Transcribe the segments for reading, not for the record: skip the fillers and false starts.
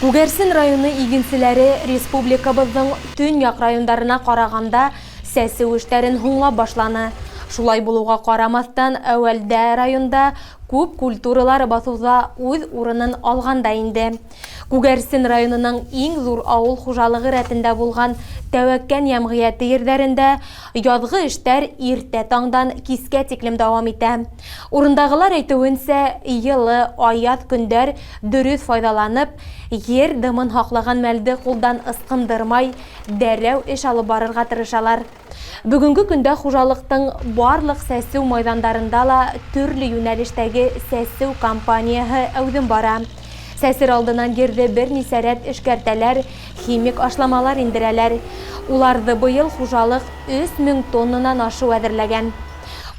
Күгәрсен районы игенселәре республикабыҙҙың төньяҡ райондарына ҡарағанда сәсеү эштәрен һуңлап башланы. Шулай булыуға ҡарамаҫтан, әүәлдә районда күп культуралар баҫыуҙа үҙ урынын алған да инде. Күгәрсен районының иң ҙур ауыл хужалығы рәтендә булған Тәүәккән йәмғиәте ерҙәрендә яҙғы эштәр иртә таңдан кискә тиклем дауам итә. Урындағылар әйтеүенсә, йылы, аяҙ көндәр дөрөҫ файҙаланып, ер дымын һаҡлаған мәлде ҡулдан ысҡындырмай, дәррәү эш алып барырға тырышалар. Бөгөнгө көндә хужалыҡтың барлыҡ сәсеү майҙандарында ла төрлө йүнәлештәге сәсеү кампанияһы әүҙем бара. Сәсер алдынан ерҙе бер нисә рәт эшкәртәләр, химик ашламалар индерәләр. Уларҙы быйыл хужалыҡ 3000 тоннанан ашыу әҙерләгән.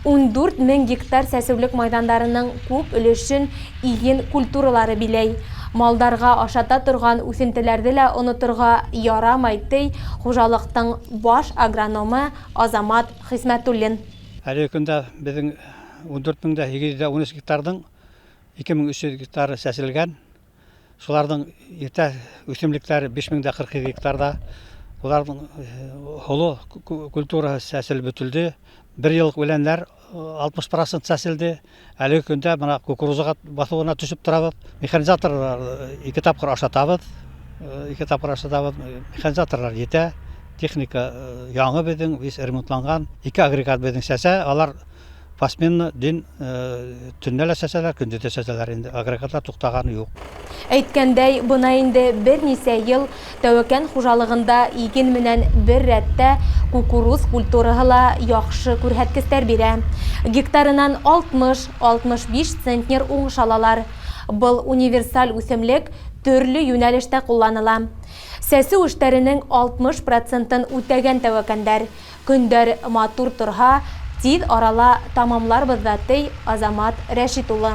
14 мең гектар сәсеүлек майҙандарының күп өлөшөн иген культуралары биләй. Малдарға ашата торған үҫентеләрҙе лә оноторға ярамай, ти хужалыҡтың баш агрономы Азамат Хисмәтуллин. Әлеге көндә беҙҙең 14 813 гектарҙың 2300 гектары сәселгән. Шуларҙың иртә үҫемлектәре 5047 гектарҙа. Уларҙың һоло культураһы сәселеп бөтөлдө. Бер йыллыҡ үләндәр 60% сәселде. Әлеге көндә бына кукурузаға баҫыуына төшөп торабыҙ. Механизаторҙар ике тапҡыр ашатабыҙ. Ике тапҡыр ашатабыҙ. Механизаторҙар етә. Техника яңы беҙҙең, весь ремонтланған. Ике агрегат беҙҙең сәсә, алар посменно день төнлә лә сәсәләр, көндөҙ ҙә сәсәләр инде. Агрегатлар туҡтағаны юҡ. Әйткәндәй, бына инде бер нисә йыл Тәүәкән хужалығында иген менән бер рәттә кукуруз культураһы ла яҡшы күрһәткестәр бирә. Гектарынан 60-65 центнер уңыш алалар. Был универсаль үҫемлек төрлө йүнәлештә ҡулланыла. Сәсеү эштәренең 60 процентын үтәгән тәүәкәндәр. Көндәр матур торһа, тиҙ арала тамамларбыҙ ҙа, ти Азамат Рәшит улы.